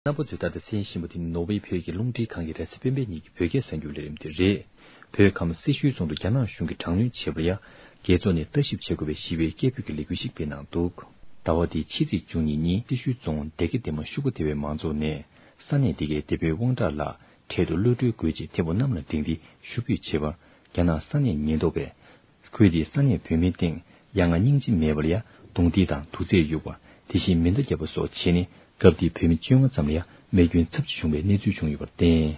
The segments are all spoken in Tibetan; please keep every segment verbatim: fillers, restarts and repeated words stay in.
རྣམ་པ་ཚོས་ད་ལྟ་གསན་བཞིན་པ་དེ་ནི་ནོར་ཝེ་བོད་ཀྱི་རླུང་འཕྲིན་ཁང་གི་རེས་གཟའ་སྤེན་པའི་ཉིན་གྱི་བོད་སྐད་གསར་འགྱུར་ལས་རིམ་དེ་རེད། བོད་ཁམས་སེར་ཤུལ་རྫོང་དུ་རྒྱ་ནག་གཞུང་གིས་དྲག་གནོན་བྱས་པར་ཡང་རྒྱལ་ཚོགས་ནས་ལྟ་ཞིབ་བྱེད་དགོས་པའི་ཞི་བའི་སྐད་འབོད་ཀྱི་ལས་འགུལ་ཞིག་སྤེལ་གནང་འདུག་ཟླ་བ་འདིའི་ཕྱི་ཚེས་བཅུ་གཉིས་ཉིན་སེར་ཤུལ་རྫོང་སྡེ་དགེ་ལྡན་མ་ཤུག་པ་སྡེ་བའི་མང་ཚོགས་ནས་ས་གནས་འདི་གའི་སྡེ་དཔོན་དབང་གྲགས་ལགས་འཕྲལ་དུ་གློད་གྲོལ་དགོས་ཅེས་ཐད་འཕོ་གནམ་ལ་བསྒྲེངས་ཏེ་ཞུ་འབོད་བྱས་པར་རྒྱ་ནག་ས་གནས་ཉེན་རྟོག་པས། ཁུལ་དེའི་ས་གནས་བོད་མི་སྟེང་ཡ་ང་སྙིང་རྗེ་མེད་པར་ཡ་རྡུང་རྡེག་དང་དུག་རྫས་གཡུག་པ། དེ་བཞིན་མེ་མདའ་བརྒྱབ་པ་སོགས་བྱས་ནས་སྐབས་དེའི་བོད་མི་བཅོ་ལྔ་ཙམ་ལ་ཡ་རྨས་སྐྱོན་ཚབས་ཆེ་བྱུང་བའི་གནས་ཚུལ་བྱུང་ཡོད་པར་བརྟེན།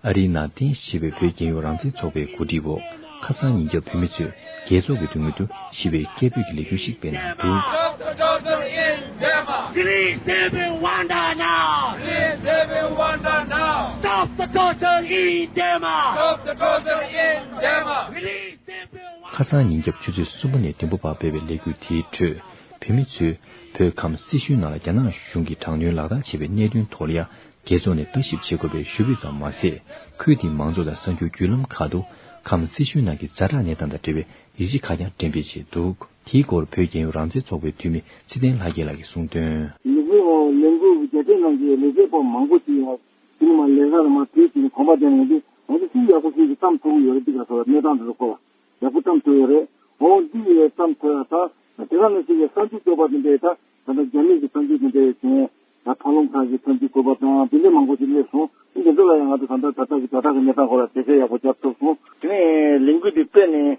ཨ་རིའི་ནང་རྟེན་གཞི་བྱས་པའི་བོད་རྒྱལ་ཡོངས་རང་བཙན་ཚོགས་པའི་གོ་སྒྲིག་འོག་ཁ་སང་ཉིན་རྒྱབ་བོད་མི་ཚོས་རྒྱལ་ཚོགས་ཀྱི་མདུན་ངོས་སུ་ཞི་བའི་སྐད་འབོད་ཀྱི་ལས་འགུལ་ཞིག་སྤེལ་གནང་འདུག Stop the torture in Burma. Release David Wanda now. Release David Wanda now. Stop the torture in Burma. Stop the torture in Burma. Release David Wanda. ཁ་སང་ཉིན་རྒྱབ་ཆུ་ཚོད་གསུམ་པ་ནས་བདུན་པ་བར་སྤེལ་བའི་ལས་འགུལ་དེའི་ཁྲོད་བོད་མི་ཚོས་བོད་ཁམས་སེར་ཤུལ་ནང་ལ་རྒྱ་ནག་གཞུང་གིས་དྲག་གནོན་ལག་བསྟར་བྱས་པའི་གནད་དོན་ཐོག་ལ་ཡང་རྒྱལ་ཚོགས་ནས་ལྟ་ཞིབ་བྱེད་དགོས་པའི་ཞུ་འབོད་ཙམ་མ་ཟད། ཁུལ་དེའི་མང་ཚོགས་དང་གསར་འགྱུར་བརྒྱུད་ལམ་ཁག་ཏུ་ཁམས་སེར་ཤུལ་ནང་གི་ཛ་དྲག་གནས་སྟངས་དང་འབྲེལ་བའི་ཡིག་ཆ་ཁག་ཀྱང་འགྲེམས་སྤེལ་བྱས་འདུག་དེའི་སྐོར་བོད་རྒྱལ་ཡོངས་རང་བཙན་ཚོགས་པའི་འཐུས་མི་ཚེ་བརྟན་ལྷ་རྒྱལ་ལགས་ཀྱིས་གསུངས་དོན། ལས་འགུལ་ལས་འགུལ་རྒྱལ་སྤྱིའི་ནང་གི་ལས་བྱེད་པ་མང་པོ་ཞིག་ཡང་དེ་ནི་མ་ལས་ཀ་ལ་མ་དུས་ཀྱི་གོམ་པ་དེ་ནང་དུ་ང་ཚོ་ཅིག་ཡག་པོ་ཞིག་གི་བརྩམས་ཐུབ་ཀྱི་ཡོད་རེད། འདི་ག་སོགས་གནས་སྟངས་དེ་ཚོ་སྐོར་ལ་ཡག་པོ་བརྩམས་ཐུབ་ཡོད་རེད། འོ་འདི་ཡི་བརྩམས་ཐུབ་ཡ་ད་དེ་ག་ནང་བཞིན་གྱི་གསར་འགྱུར་བཀོད་པ་དེ་འདྲའི་ད་ད་ལྟ་རྒྱ་མི་གི་གསར་འགྱུར་དེ་འདྲའི་བྱུང་། ད་ཕ་ལོང་ཁ་གི་ཐོན་སྐྱེད་བཀོད་པ་དང་དེ་འདྲའི་མང་པོ་ཞིག་སླེབས་སོང་། འདི་ཚོ་ལ་ཡང་ང་ཚོ་ད་ལྟ་ད་ལྟ་གི་ཛ་དྲག་གི་གནས་སྟངས་སྐོར་ལ་དེ་ཚོ་ཡག་པོ་རྒྱབ་ཐུབ་སོང་། དེ་ནས་ལས་འགུལ་འདི་སྤེལ་ནས་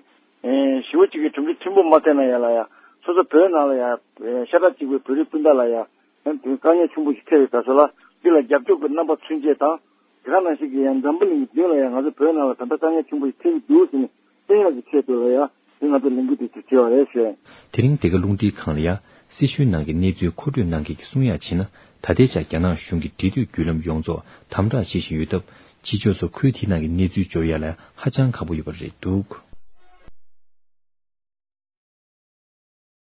ཞི་བ་གཅིག་གི་གྲུབ་འབྲས་ཆེན་པོ་མ་ཐོན་ན་ཡང་ལ་ཡ་སོ་སོ་བོད་ནང་ལ་ཡང་ཤ་ཁྲག་གཅིག་པའི་བོད་རིགས་སྤུན་ཟླ་ལ་ཡང་དེ་དཀའ་ངལ་ཆེན་པོ་ཞིག་འཕྲད་ཡོད་ད་སོ་ལ་འདི་ལ་རྒྱབ་སྐྱོར་གྱི་རྣམ་པ་ཚུན་ཆད་དང་དེ་ག་ནང་བཞིན་གྱི་ཡང་འཛམ་བུ་གླིང་གི་མདུན་ལ་ཡང་ང་ཚོ་བོད་ནང་ལ་ད་ལྟ་དཀའ་ངལ་ཆེན་པོ་ཞིག་འཕྲད་ཀྱི་འདུག་ཟེར་ནས། བསྟན་ཡག་གི་ཆེད་དུ་ལ་ཡང་དེ་ང་ཚོ་ལས་འགུལ་དེ་ཚོ་བྱས་པ་རེད་ཟེར། དེ་རིང་འདི་ག་རླུང་འཕྲིན་ཁང་ལ་ཡང་སྲི་ཞུའི་ནང་གི་གནས་ཚུལ་མཁོ་སྤྲོད་གནང་མཁན་གྱིས་གསུང་ཡག་བྱས་ན། ད་ལྟའི་ཆར་རྒྱ་ནག་གཞུང་གིས་འབྲེལ་མཐུད་བརྒྱུད་ལམ་ཡོངས་རྫོགས་དམ་དྲག་བྱེད་བཞིན་ཡོད་སྟབས། ཕྱི་ཕྱོགས་སུ་ཁུལ་དེའི་ནང་གི་གནས་ཚུལ་འབྱོར་ཡག་ལ་ཧ་ཅང་ཁག་པོ་ཡོད་པ་རེད་འདུག